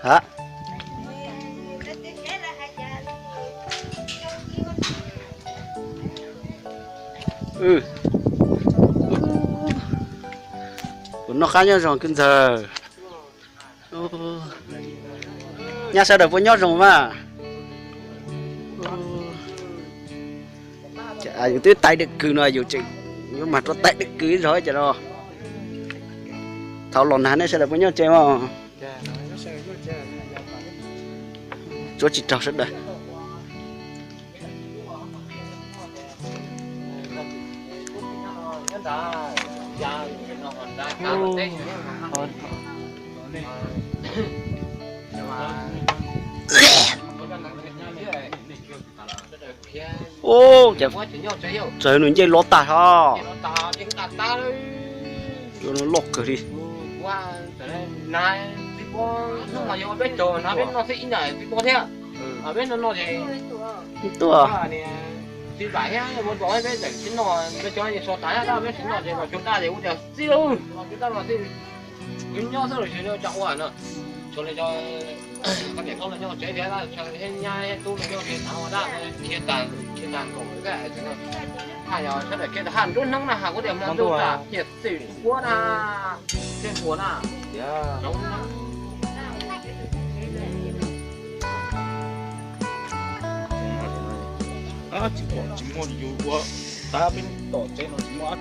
Ha. Kuv noj qab nyob zoo kwv ntxawg. Nyab sawv daws puas nyob zoo mas? Yus twb tais dawm kws no yus tseem yuav mag rau tais dawm kws zog ces no. Thaum los nag nej sawv daws puas nyob tsev mas? Tsuav tsis raug sawv daws. Ub, cas txawg nws ncej lov tag hos. Loj kawg li. Tuaj. Haj yog sawv daws kev haj nruab hnub na has kuv tias hmo ntuj tas hiam xwm ua na, tej ua na, zoov na. Tsis pom tsis muaj yus ua, tab peb tom tsev no tsis muaj.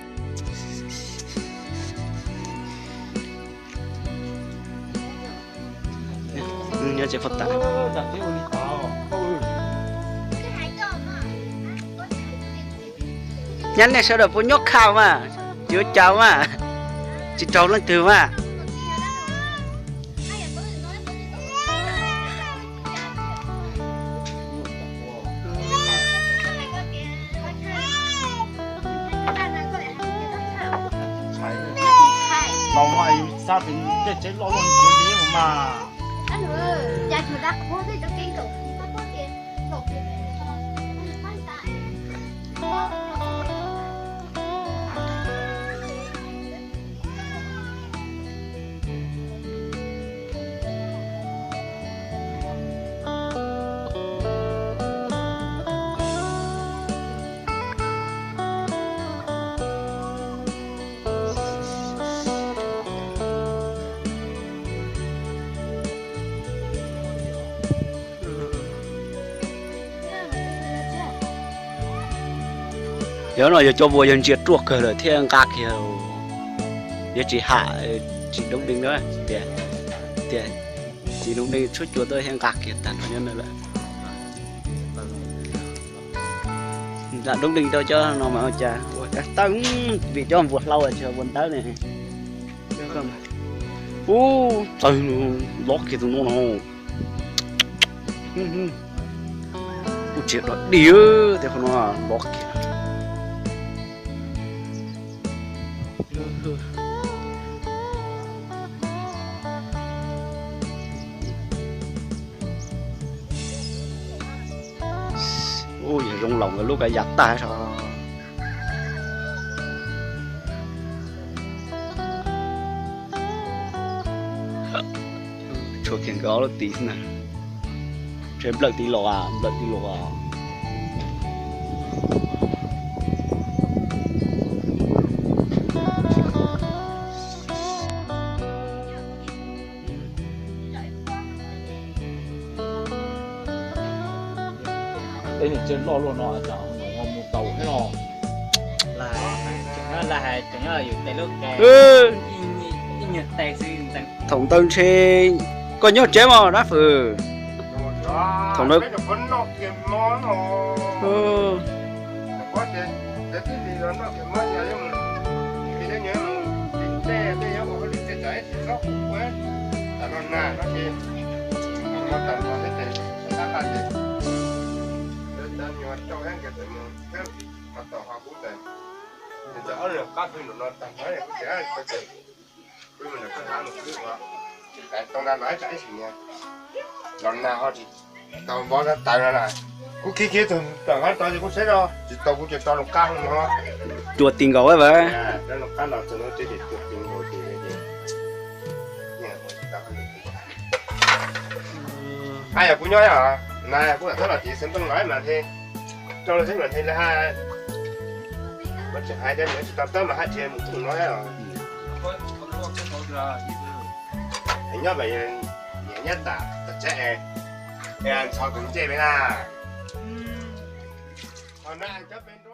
Nyob tsev pog tas. Nyab nej sawv daws puas nyob khaj mas, yuav cas mas, tsis raug leej twg mas. Los no es xav tias tej tsev loj loj li mas. Yog no yog cov vuas yog ntsia ruaj kawg lawm thiaj nqa kiag. Yog tsis ham, tsis doob deej na, tias, tias tsis doob deej tshuab cua tuaj thiaj nqa kiag tag nrho nyob na lawm. Lam doob deej rau cov no mas ua cas tawg, vim cov vuas hlau tsis vuas ntawv ne. Ub, txawg lov kiag tus no no. Kuj tsis dog dig tej qhov no lov kiag. Ub, yog zoo laus nkawd lub kav yas tag so. Tshuav kiag nkawd ob lub tis xwb na. Ntshe nplawm tis los, nplawm tis los. Peb niam tsev loj luaj no cas mus tau thiab no. Thaum ntawd ntshe koj nyob tsev mas dab fwm. Thaum ntawd Los nag ho tsis tau vov sab taws no na. Kuv khib khib tawm qab tod ces kuv saib no tsis tau kuv ces tso loo qab no. Cua ti nkaus a. Loo qab no txog no ces cua ti nkaus ces Hais yog kuv nyob os, na kuv mam thab los tiv xeev tooj no mas thiaj rau los xeeb mas thiaj li hais. Kuv tseem hais tias nws tsis tau tawb mas haj tsis mus tuaj no os. Nyob pem niam nyab tam tom tsev es ntxhov tus ncej peb na. Ho na cov peb